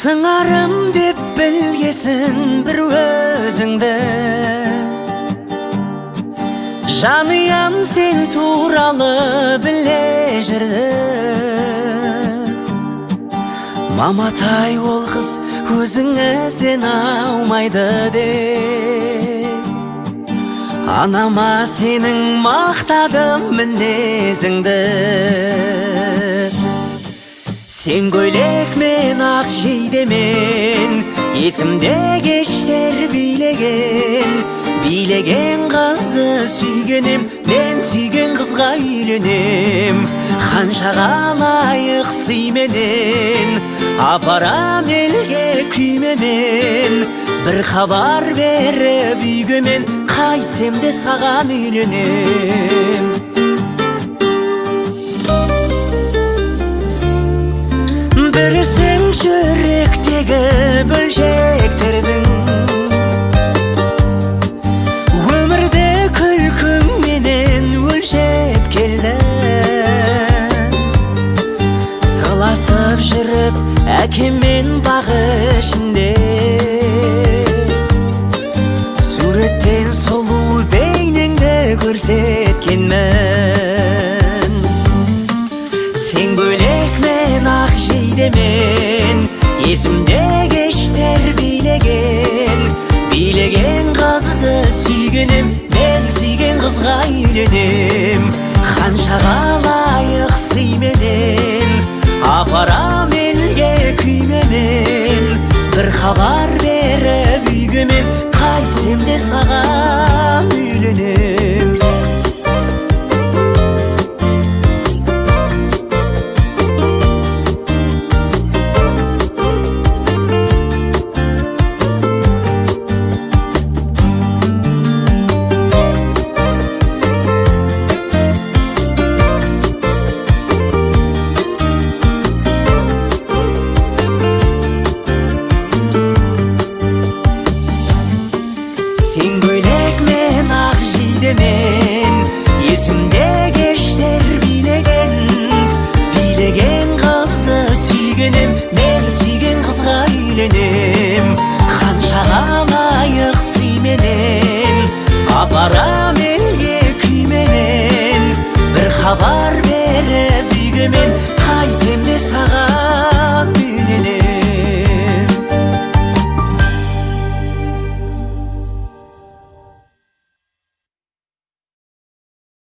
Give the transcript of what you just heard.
Сыңарым деп білгесін бір өзіңді, жанұям сен туралы біле жүрді. Маматай ол қыз өзіңізден аумайды деп, анама сенің мақтадым мінезіңді. Сен көйлек мен ақ жейдемен, есімде кештер билеген, билеген қызды сүйгенем, мен сүйген қызға үйленем. Ханшаға лайық сыйменен, апарам елге күймемен, бір хабар беріп үйге мен қайтсем де саған үйленем. Бірсің жүректегі бөлшектердің, өмірді күлкіңменен өлшеп келді. Сырласып жүріп әкеммен бақ ішінде, суреттен сұлу бейнеңді көрсеткенмін. Сен көйлек мен ақ жейдемен, есімде кештер билеген, билеген қызды сүйгенем, мен сүйген қызға үйленем. Ханшаға лайық сыйменен, апарам елге күймемен, бір хабар беріп үйге мен қайтсем де саған үйленем. Сен көйлек мен ақ жейдемен, есімде кештер билеген, билеген қызды сүйгенем, мен сүйген қызға үйленем. Ханшаға лайық сыйменен, апарам елге күймемен, бір хабар беріп үйге мен қайтсем де саған